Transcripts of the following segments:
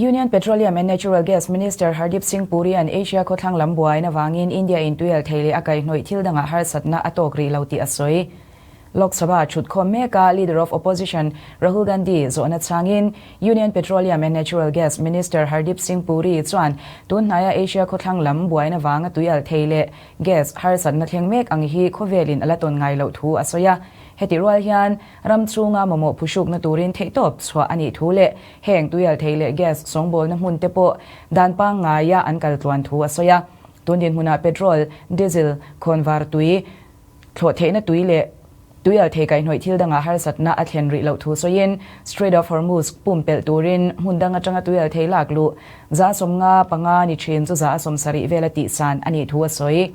Union Petroleum and Natural Gas Minister Hardeep Singh Puri an Asia khawthlang lam buaina vangin India in tuial thei leh a kaihhnawih thil dangah harsatna a tawk rih lo tih a sawi. Lok Sabha thutkhawm meka Leader of Opposition Rahul Gandhi zawhna chhangin Union Petroleum and Natural Gas Minister Hardeep Singh Puri chuan tun hnaia Asia khawthlang lam buaina vanga tuial thei leh gas harsatna thleng mek ang hi khawvelin a la tawn ngai loh thu a sawi a. Heti rual hian ram chhunga mamawh phuhrukna turin theihtawp chhuah a nih thu leh heng tuial thei leh gas sawngbawlna hmun te pawh dan pangngaia an kal tluan thu a sawi a. Tun dinhmunah petrol, diesel, khawnvar tui, Thlawh theihna tui leh tuial thei kaihhnawih thil dangah harsatna a thlen rih loh thu sawiin Strait of Hormuz pumpelh turin hmun dang atanga tuial thei lak luh 55 ni thin chu 70 vela tihsan a nih thu a sawi.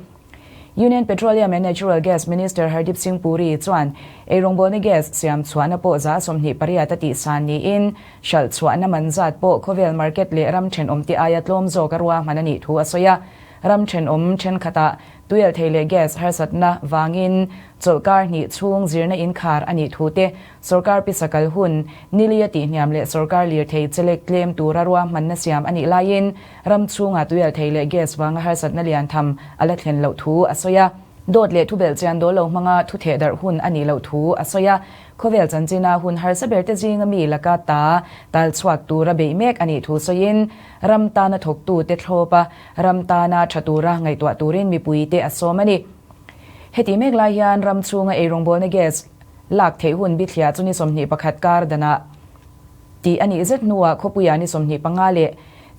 Union Petroleum and Natural Gas Minister Hardeep Singh Puri chuan eirawngbawlna gas siam chhuahna pawh 28 a tihsan niin hralh chhuahna man zat pawh khawvel market leh ram thenawmte aia tlawm zawk a ruahman a nih thu a sawi a. Ram thenawm thenkhatah Tuial thei leh gas harsatna vangin chawlhkar hnih chhung zirna inkhar a nih thu te, sorkar pisa kal hun nili a tihhniam leh sorkar lirthei chelek tlem tura ruahmanna siam a nih laiin ram chhunga tuial thei leh gas vanga harsatna lian tham a la thlen loh thu a sawi a. Dawt leh thubelh chian dawl lo hmanga thu theh darh hun a nih loh thu a sawi a. Khawvel chanchina hun harsa berte zinga mi laka ta tal chhuak tura beih mek a nih thu sawiin ram tana thawktute thlawp a, Ram tana tha tura ngaihtuah turin mipuite a sawm a ni. Heti mek lai hian ram chhunga eirawngbawlna gas lak theih hun bithliah chu ni 21 kar danah tih a nih zet hnuah khawpuiah ni 25 leh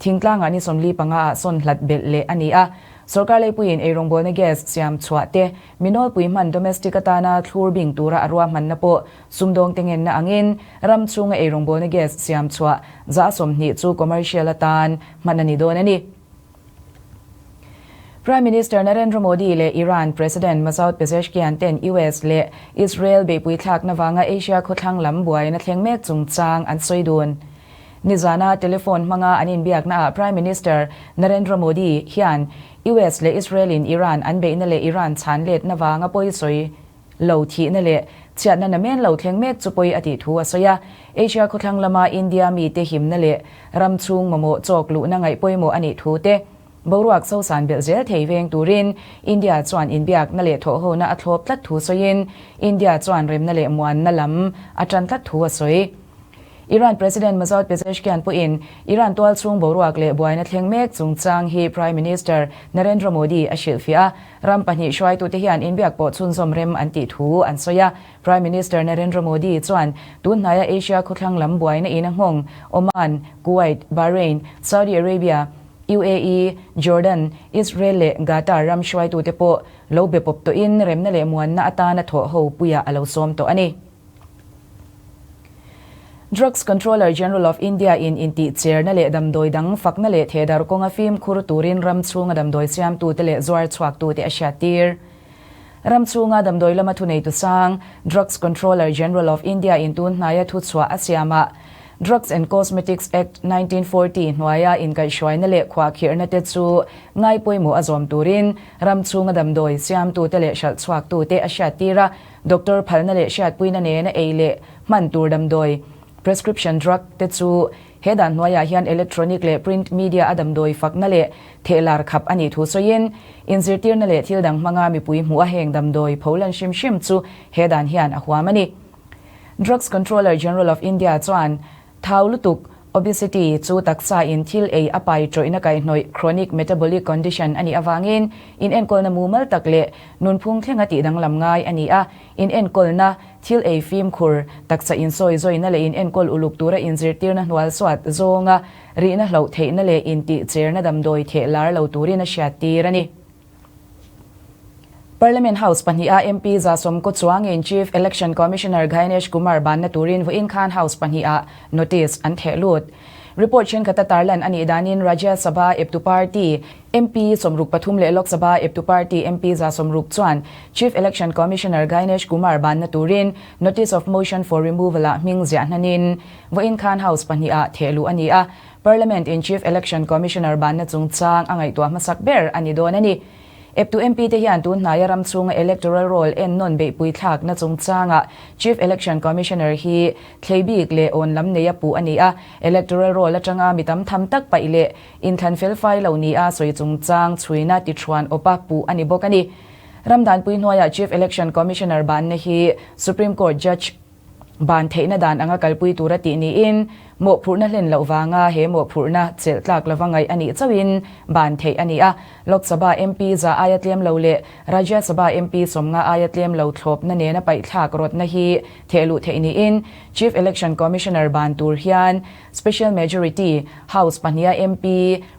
thingtlangah ni 45 ah sawn hlat belh leh a ni a. Sorkar leipuiin eirawngbawlna gas siam chhuah te mi nawlpui hman domestic atana thlur bing tura a ruahmanna pawh sumdawngte ngenna angin ram chhunga eirawngbawlna gas siam chhuah 20% chu commercial atan hman a ni dawn a ni. Prime Minister Narendra Modi leh Iran President Masoud Pezeshkian ten US leh Israel beihpui thlakna vanga Asia khawthlang lam buaina thleng mek chungchang an sawi dun. Nizana telephone hmanga an inbiaknaah Prime Minister Narendra Modi hian US leh Israel in Iran an beihna leh Iran chhan letna vanga pawi sawi lo thihna leh chhiatna namen lo thleng mek chu pawi a tih thu a sawi a. Asia khawthlang lama India mite himna leh ram chhung mamawh chawk luhna ngaih pawimawh a nih thu te boruak sosan belh zel thei veng turin India chuan inbiakna leh thawhhona a thlawp tlat thu sawiin India chuan remna leh muanna lam a tan tlat thu a sawi. Iran President Masoud Pezeshkian pawhin Iran tual chhung boruak leh buaina thleng mek chungchang hi Prime Minister Narendra Modi a hrilhfiah a, ram pahnih hruaitute hian inbiak pawh chhunzawm rem an tih thu an sawi a. Prime Minister Narendra Modi chuan tun hnaia Asia khawthlang lam buaina in a nghawng Oman, Kuwait, Bahrain, Saudi Arabia, UAE, Jordan, Israel leh Qatar ram hruaitute pawh lo be pawp tawhin remna leh muanna atana thawh ho puiah a lo sawm tawh a ni. Drugs Controller General of India in intih cherna leh damdawi dang fakna leh thehdar kawnga fimkhur turin ram chhunga damdawi siamtute leh zuar chhuaktute a hriattir. Ram chhunga damdawi lama thuneitu sang Drugs Controller General of India in tun hnaia thuchhuah a siamah Drugs and Cosmetics Act 1940 hnuaia inkaihhruaina leh khuahkhirhna te chu ngai pawimawh a zawm turin ram chhunga damdawi siamtute leh hralhchhuaktute a hriattir a. Doctor phalna leh hriatpuina nena ei leh hman tur damdawi, prescription drug, te chu he dan hnuaiah hian electronic leh print media a damdawi fakna leh thehlar khap a nih thu sawiin, inzirtirna leh thil dang hmanga mipui hmuh a heng damdawi pholan hrim hrim chu he dan hian a huam a ni. Drugs Controller General of India chuan Thau lutuk, obesity, chu taksa in thil ei a pai tawihna kaihhnawih, chronic metabolic condition, a nih avangin inenkawlna mumal tak leh nunphung thlenga tih danglam ngai a ni a. Inenkawlna, thil ei fimkhur, taksa insawi zawina leh inenkawl uluk tura inzirtirna hnualsuat zawnga rihna hloh theihna leh intihcherna damdawi theh lar lo turin a hriattir a ni. Parliament House pahniha MP 100 chuangin Chief Election Commissioner Gyanesh Kumar banna turin vawiin khan House pahniha notice an theh lut. Report thenkhat a tarlan a nih danin Rajya Sabha eptu party MP 63 leh Lok Sabha eptu party MP 160 chuan Chief Election Commissioner Gyanesh Kumar banna turin Notice of Motion for Removal-ah hming ziah hnanin vawiin khan House pahniha theh luh a ni a. Parliament in Chief Election Commissioner banna chungchang a ngaihtuah hmasak ber a ni dawn a ni. Eptu MP te hian tun hnaia ram chhunga electoral roll ennawn beihpui thlakna chungchangah Chief Election Commissioner hi thlei bik leh awn lam neia puh a ni a, electoral roll atanga mi tam tham tak paih leh inthlan felfai lo nia sawi chungchang chhuina tithuan awpa puh a ni bawk a ni. Ramdanpui hnuaia Chief Election Commissioner banna hi Supreme Court Judge Ban theihna dan anga kalpui tura tih niin, mawhphurhna hlen loh vanga he mawhphurhna chelh tlak lova ngaih a nih chauhin ban theih a ni a. Lok Sabha MP za aia tlem lo leh Rajya Sabha MP sawmnga aia tlem lo thlawpna nena paihthlak rawtna hi thehluh theih niin, Chief Election Commissioner ban tur hian Special Majority, House pahniha MP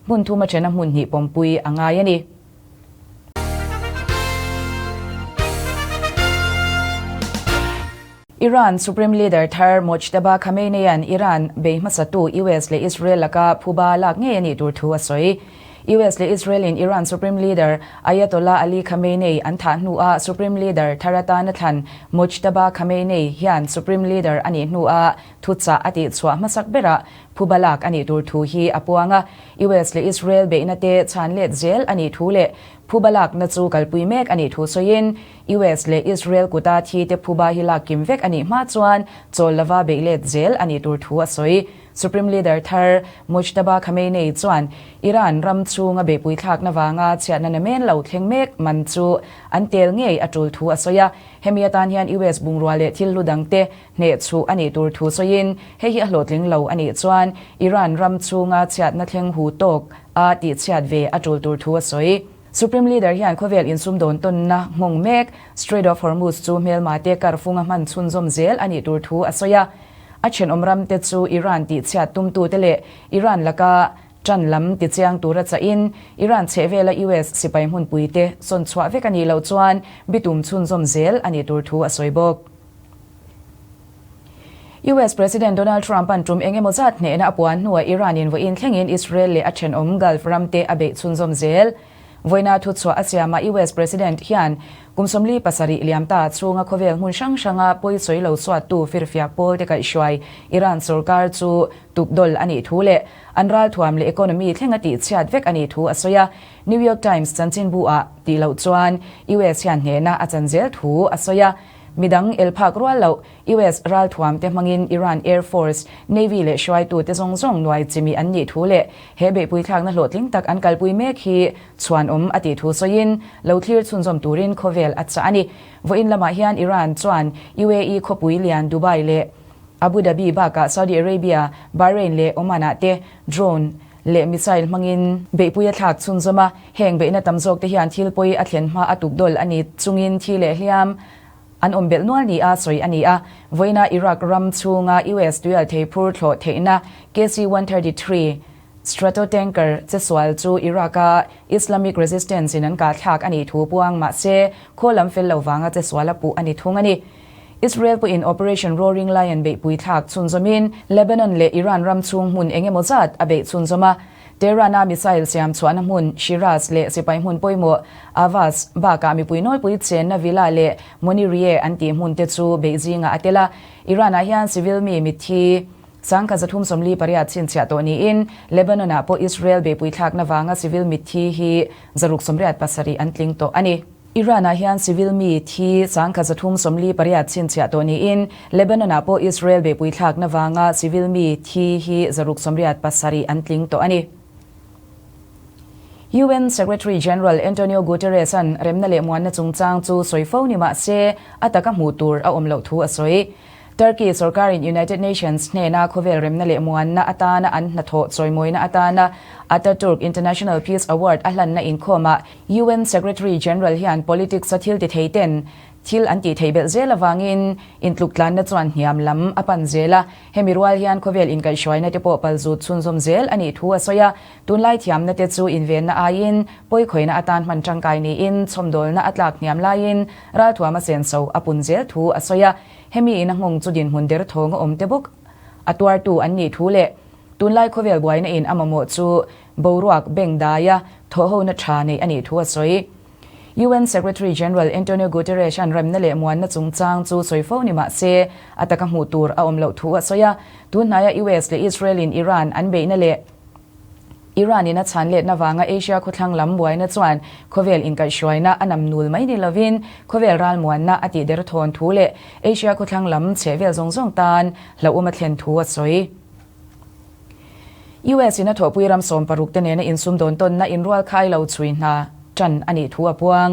hmun thuma thena hmun hnih pawmpui a ngai a ni. Iran Supreme Leader thar Mojtaba Khamenei-a'n Iran bei hmasatu US leh Israel laka phuba lak ngei a nih tur thu a sawi. US leh Israel-in Iran Supreme Leader Ayatollah Ali Khamenei an thah hnuah Supreme Leader thar atana thlan Mojtaba Khamenei hian Supreme Leader a nih hnuah thuchah a tihchhuah hmasak berah phuba lak a nih tur thu hi a puang a. US leh Israel beihna te chhan let zel a nih thu leh phuba lakna chu kalpui mek a nih thu sawiin US leh Israel kuta thi te phuba hi lak kim vek a nih hma chuan chawl lova beih let zel a nih tur thu a sawi. Supreme Leader thar Mojtaba Khamenei chuan Iran ram chhunga beihpui thlakna vanga chhiatna namen lo thleng mek man chu an tel ngei a tul thu a sawi a. Hemi atan hian US bungrua leh thil hlu dangte Hneh chhuh a nih tur thu sawiin, hei hi a hlawhtling lo a nih chuan Iran ram chhunga chhiatna thleng hu tawk a tihchhiat ve a tul tur thu a sawi. Supreme Leader hian khawvel insumdawn tawnna nghawng mek Strait of Hormuz chu hmelma te karfunga hman chhunzawm zel a nih tur thu a sawi a. A thenawm ram te chu Iran tihchhiat tumtute leh Iran laka Ṭan lam tichiang tura chahin Iran chhehvela US sipai hmunpuite sawn chhuah vek a nih loh chuan bitum chhunzawm zel a nih tur thu a sawi bawk. US President Donald Trump-a'n tum eng emaw zat hnehna a puan hnuah Iran-in vawiin thlengin Israel leh a thenawm Gulf ramte a beih chhunzawm zel. Vawiina thuchhuah a siamah US President hian kum 47 liam ta chhunga khawvel hmun hrang hranga pawisawi lo suattu firfiak pawlte kaihhruai Iran sorkar chu tukdawl a nih thu leh an ralthuam leh economy thlenga tihchhiat vek a nih thu a sawi a. New York Times chanchinbu-ah tih loh chuan US hian hnehna a chan zel thu a sawi a. Midang el phak rual loh, US ralthuam te hmangin Iran Air Force, Navy leh hruaitu te zawng zawng nuai chimi an nih thu leh he beihpui thlakna hlawhtling tak an kalpui mek hi chhuanawm a tih thu sawiin lo thlir chhunzawm turin khawvel a chah a ni. Vawiin lamah hian Iran chuan UAE khawpui lian Dubai leh Abu Dhabi bakah Saudi Arabia, Bahrain leh Oman-ah te drone leh missile hmangin beihpui a thlak chhunzawm a, heng beihna tam zawk te hian thil pawi a thlen hma a tukdawl a ni chungin thi leh hliam an awm belh nual nia sawi a ni a. Vawiina Iraq ram chhunga US tuialthei phur thlawh theihna KC-133 Stratotanker chesual chu Iraq-a Islamic Resistance in an kahthlak a nih thu puang mahse khaw lam fel lo vanga chesual a puh a ni thung a ni. Israel pawhin Operation Roaring Lion beihpui thlak chhunzawmin Lebanon leh Iran ram chhung hmun eng emaw zat a beih chhunzawm a. Tehran-a missile siam chhuahna hmun Shiraz leh sipai hmun pawimawh Ahvaz bakah mipui nawlpui chenna Villa leh Moniriyeh an tih hmun te chu beih zingah a tel a. Iran-ah hian civil mi mitthi sangkhat 348 chhinchhiah tawh niin Lebanon-ah pawh Israel beihpui thlakna vanga civil mitthi hi 687 an tling tawh a ni. Iran-ah hian civil mi thi 348 chhinchhiah tawh niin Lebanon-ah pawh Israel beihpui thlakna vanga civil mi thi hi 687 an tling tawh a ni. UN Secretary General Antonio Guterres-a'n remna leh muanna chungchang chu sawi fo ni mah se a taka hmuh tur a awm loh thu a sawi. Turkey sorkarin United Nations hnena khawvel remna leh muanna atana an hnathawh chawimawina atana Ataturk International Peace Award a hlanna inkhawmah UN Secretary General hian politics a thil ti thei ten thil an tih theih belh zel avangin intluktlanna chuan hniam lam a pan zel a. Hemi rual hian khawvel inkaihhruaina te pawh palzut chhunzawm zel a nih thu a sawi a. Tunlai thiamna te chu invenna aiin pawikhawiina atan hman tangkai niin chhawmdawlna a tlak hniam laiin ralthuam a senso a pun zel thu a sawi a. Hemi in a nghawng chu dinhmun derthawng a awm te bawk a tuartu an nih thu leh tunlai khawvel buaina in a mamawh chu boruak beng daia thawhhona tha neih a nih thu a sawi. UN Secretary General Antonio Guterres an remna leh muanna chungchang chu sawi fo ni mah se a taka hmuh tur a awm loh thu a sawi a. Tunhnaia US leh Israel in Iran an beihna leh. Iran in a chhan letna vanga Asia khawthlang lam buaina chuan khawvel inkaihhruaina a nam nul mai ni lovin khawvel ralmuanna a tih der thawn thu leh Asia khawthlang lam chhehvel zawng zawng tan hlauhawm a thlen thu a sawi. US in a thawhpui ram 16 te nena insumdawn tawnna inrual khai lo chhui hna tan a nih thu a puang.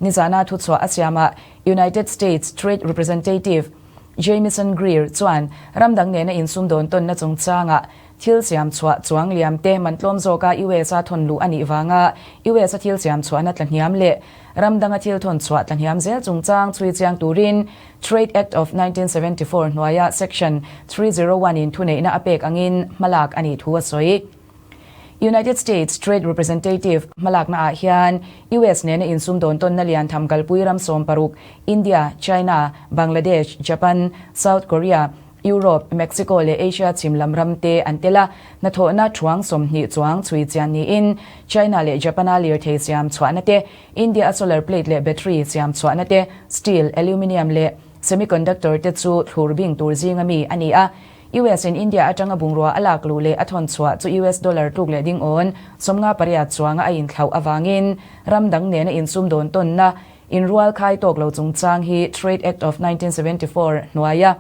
Nizana thuchhuah a siamah United States Trade Representative Jamieson Greer chuan ram dang nena insumdawn tawnna chungchangah thil siam chhuah chuang liam te man tlawm zawka US a thawn luh a nih vanga US a thil siam chhuahna tla hniam leh ram danga thil thawn chhuah tla hniam zel chungchang chhui chiang turin Trade Act of 1974 hnuaia Section 301 in thuneihna a pek angin hmalak a nih thu a sawi. United States Trade Representative hmalakna ah hian US nena insumdawn tawnna lian tham kalpui ram 16, India, China, Bangladesh, Japan, South Korea, Europe, Mexico leh Asia chhim lam ram te an tel a, hnathawhna thuang 20 chuang chhui chian niin China leh Japan-a lirthei siam chhuahna te, India-a solar plate leh battery siam chhuahna te, steel, aluminium leh semiconductor te chu thlur bing tur zinga mi a ni a. US in India atanga bungrua a lak luh leh a thawn chhuah chu US dollar tluk leh ding awn 58 chuanga a inthlauh avangin ram dang nena insumdawn tawnna inrual khai tawk lo chungchang hi Trade Act of 1974 hnuaia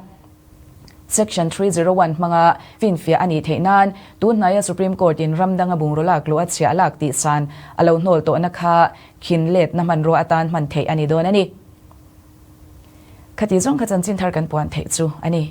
Section 301 hmanga finfiah a nih theih nan tunhnaia Supreme Court in ram danga bungraw lak luh a chhiah lak tih san a lo hnawl tawhna kha khin letna hmanrua atan hman theih a ni dawn a ni. Khati zawng kha chanchin thar kan puan theih chu a ni.